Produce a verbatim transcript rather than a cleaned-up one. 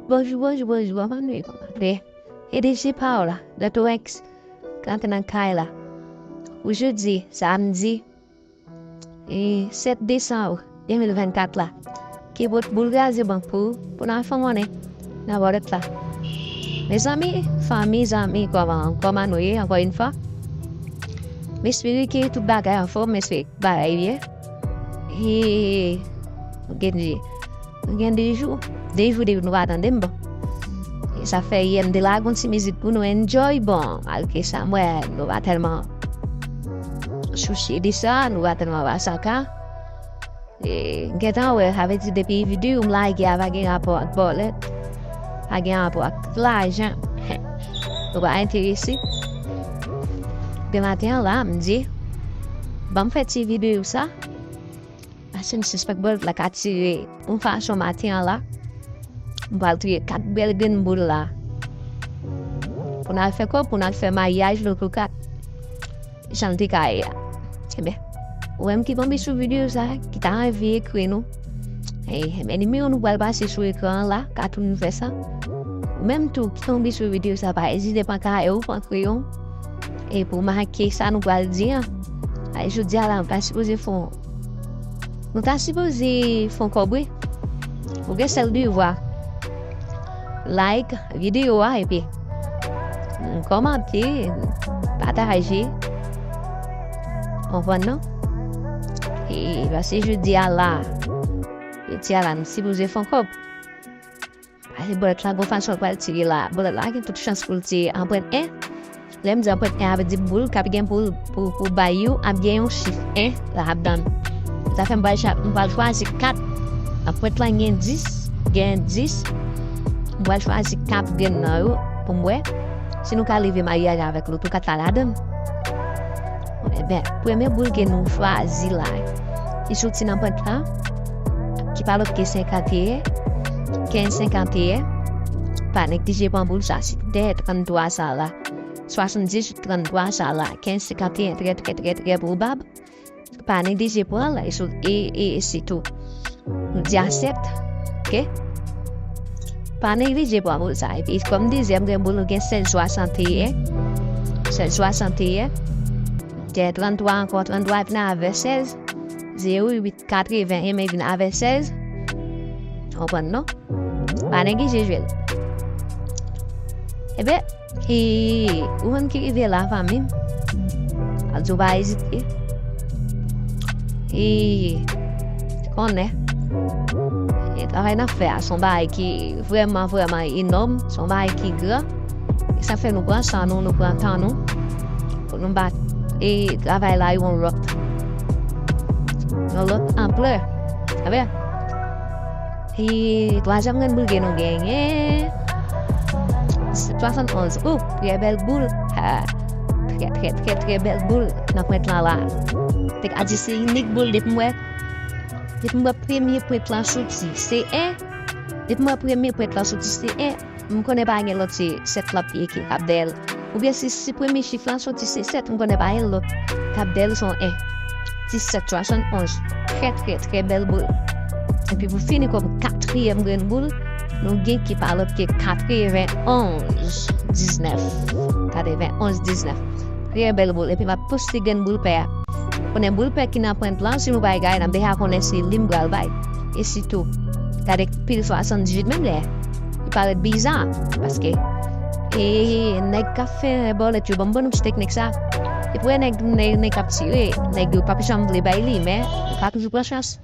Bonjou, bonjou, bonjou, kòman nou ye, kòman nou ye? E D J pa w la, Dòkta X, k antre nan kay la. Pou jodi, samdi, e sèt desanm de mil vennkat la. Ki bout boul kraze bank pou, pou n al fè monnen nan wòlèt la. Mezanmi, fanmi, zanmi, kòman, kòman nou ye, ankò yon fwa? M espere ke tout bagay anfòm, m espere bagay byen. E, gen de, gen de jou, de jou depi nou pa tande m, bon. E sa fè yè m te lage yon ti mizik pou nou enjoy, bon, malgre sa, m wè nou pa tèlman sousiye de sa, nou pa tèlman ba sa ka. E, m gentan wè, sa vle di depi videyo m lage a pa gen rapò ak bòlèt, pa gen rapò ak lajan, nou pa enterese. Depi maten an la, m di, ban m fè ti videyo sa. Paske m sispèk bòlèt la ka tire yon fason maten an la. M pral touye kat bèl grenn boul la. Pou n al fè kòb, pou n al fè maryaj nou tou kat. Jan l te ka ye a. Ebyen, ou menm ki tonbe sou videyo sa, ki ta anvi ekri nou. E, ebyen, nimewo nou pral pase sou ekran an la, ka toujou fè sa. Ou menm tou ki tonbe sou videyo sa, pa ezite pran kayè w, pran kreyon. E pou make sa nou pral di an. Ay, jodi a la, nou ta sipoze fè yon, nou ta sipoze fè yon kòb, wi. Ou gen sèl devwa. Like videyo a epi, mm, kòmante, pataje. Konprann non? E, paske jodi a la, jodi a la, nou sipoze fè yon kòb. Pase bòlèt la, gon fason l pral tire la. Bòlèt la gen tout chans pou l tire anprent en. Lè m di anprent en, sa vle di boul k ap gen pou, pou, pou bay yo ap gen yon chif en ladan l. Sa fè m pral cha-, m pral chwazi kat. Anprent lan gen dis, gen dis. M pral chwazi kat grenn nan yo pou m wè si nou ka leve maryaj avèk loto kat la ladan l. Ebyen, premye boul ke nou chwazi la, ki soti nan pwent la, ki pa lòt ke senkanteyen, kenz senkanteyen, pa neglije pran boul sa, se dèyè tranntwa sa la, swasanndizuit tranntwa sa la, kenz senkanteyen, trè, trè, trè, trè pwobab. Pa neglije pran l, e sou, e, e, e sitou. Nou di a sèt, oke? Pa neglije pran boul sa. Epi, kòm dezyèm grenn boul, nou gen sèz swasanteyen. Sèz swasanteyen. Gen tranntwa ankò, tranntwa vin avè sèz. Zewo uit katreven, e men vin avè sèz. Konprann, non? Pa neglije jwe l. Ebyen, e, ou menm ki rive la, fanmi m, al di w pa ezite. E, konnen, e, travay n ap fè a, se yon bagay ki vrèman, vrèman enòm, se yon bagay ki gran. E sa fè nou pran san nou, nou pran tan nou, pou nou ba, e, travay la yon lòt, yon lòt anplè. Sa vle, e twazyèm grenn boul ke nou genyen, se swasannonz. Ou, trè bèl boul. Ha. Trè, trè, trè, trè bèl boul nan pwent lan la. Te ka di se inik boul depi m wè, depi m wè premye pwent lan soti, se en. Depi m wè premye pwent lan soti, se en. M konnen pa gen lòt, se sèt lan ki, ki ap dèyè l. Oubyen si, si premye chif lan soti se sèt, m konnen pa gen lòt k ap dèyè l, se yon en. Disèt swasannonz. Trè, trè, trè bèl boul. Epi pou fini kòm katriyèm grenn boul, nou gen ki pa lòt ke katrevenonz diznèf. Katrevenonz diznèf. Trè bèl boul. Epi m ap poste grenn boul pè a. Konnen boul pè ki nan pwent lan, si nou pa egare, n ap deja konnen se li m pral bay. E sitou, gade pil swasanndizuit menm lè li parèt biza, paske, e, nèg k ap fè bòlèt yo, ban m ban nou ti teknik sa. Depi w wè nèg, nèg, nèg k ap tire, nèg yo p ap janm vle bay li, men ou ka toujou pran chans.